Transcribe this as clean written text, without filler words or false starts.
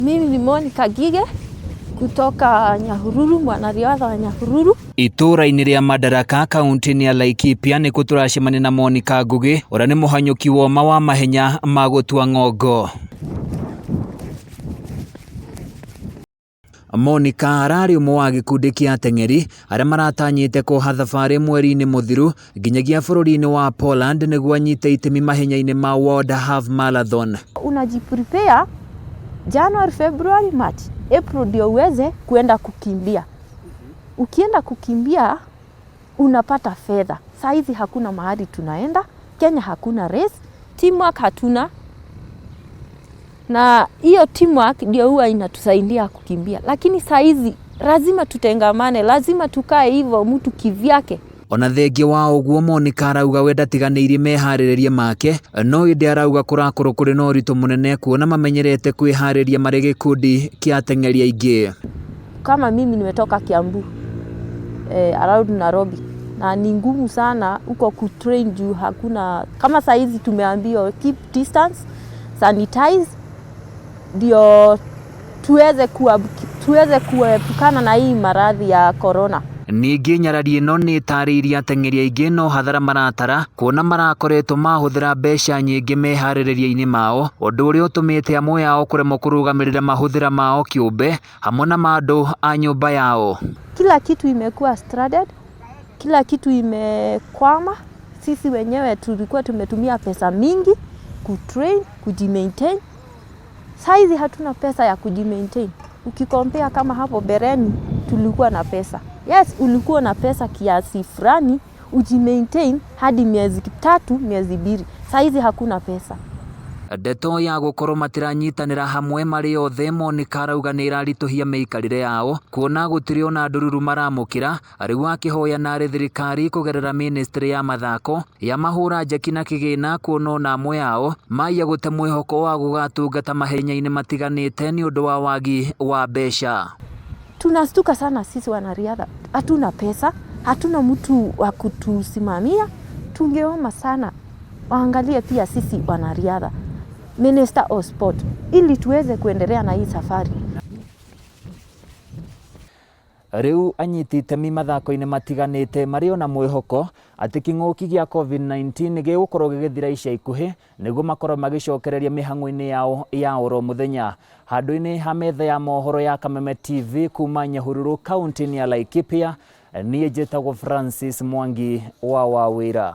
Mimi ni Monica Gige kutoka Nyahururu, mwanariadha wa Nyahururu. Itũũra-inĩ rĩa Madaraka kaunti-inĩ ya Laikipia nĩkuo tũracemania na Monica Ngugi ũrĩa nĩ mũhanyũki woma wa mahenya ma gũtua ng'ongo. Monica ararĩ ũmwe wa gĩkundi kĩa ateng'eri arĩa maratanyĩte kuoha thabarĩ mweri-inĩ mũthiru nginyagia bũrũri-inĩ wa Poland nĩguo anyite itemi mahenya-inĩ ma World Half Marathon. Unajiprepare January, February, March, April ndio uweze kuenda kukimbia. Ukienda kukimbia unapata fedha. Saa hizi hakuna mahali tunaenda, Kenya hakuna race, teamwork hatuna, na hiyo teamwork ndio huwa inatusaidia kukimbia, lakini saa hizi lazima tutengamane, lazima tukae hivyo mtu kivyake. Ona thengia wa ũguo Monica arauga we ndatiganĩirie meharĩrĩria make no ĩndĩ arauga kũrakorwo kũrĩ na ũritũ mũnene kuona mamenyerete kwĩharĩria marĩ gĩkundi kĩa ateng'eri aingĩ. Kama mimi nimetoka Kiambu around Nairobi na ni ngumu sana huko kutrain juu hakuna, kama saa hizi tumeambiwa keep distance, sanitize ndio tuweze kuepukana na hii maradhi ya corona. Ningĩ nyarari ĩno nĩ ĩtarĩirie ateng'eri aingĩ no hathara maratara kuona marakoretwo mahũthĩra mbeca nyingĩ meharĩrĩria-inĩ mao ũndũ ũrĩa ũtũmĩte amwe ao kũremwo kũrũgamĩrĩra mahũthĩra mao kĩũmbe hamwe na ma andũ a nyũmba yao. Kila kitu imekuwa stranded, kila kitu imekwama. Sisi wenyewe tulikuwa tumetumia pesa mingi kutrain, kujimaintain. Saizi hatuna pesa ya kujimaintain. Ukikompea kama hapo bereni tulikuwa na pesa. Yes, ulikuwa na pesa kiasi fulani ujimaintain hadi miezi 3, miezi 2. Saizi hakuna pesa. Ndeto ya gũkorwo matiranyitanĩra hamwe marĩ othe Monica arauga nĩ ĩraritũhia mĩikarĩre yao kuona gũtirĩ ona ndũruru maramũkĩra rĩu akĩhoya narĩ thirikari kũgerera ministry ya mathako ya mahũra njeki na kĩgĩna kuona ona amwe ao maiya gũte mwĩhoko wa gũgatungata mahenya-inĩ matiganĩte nĩ ũndũ wa wagi wa mbeca. Tunastuka sana sisi wanariadha, hatuna pesa, hatuna mtu wa kutusimamia. Tungeomba sana waangalie pia sisi wanariadha, Minister of Sport, ili tuweze kuendelea na hii safari. Rĩu anyiti itemi mathako-inĩ matiganĩte marĩ ona mwĩhoko atĩ kĩng'ũki gĩa COVID-19 gĩgũkorwo gĩgĩthira ica ikuhĩ nĩguo makorwo magĩcokereria mĩhang'o-inĩ yao ya oro mũthenya. Handũ-inĩ ha metha ya mohoro ya Kameme TV kuma Nyahururu kaunti-inĩ ya Laikipia, niĩ njĩtagwo Francis Mwangi wa Wawĩra.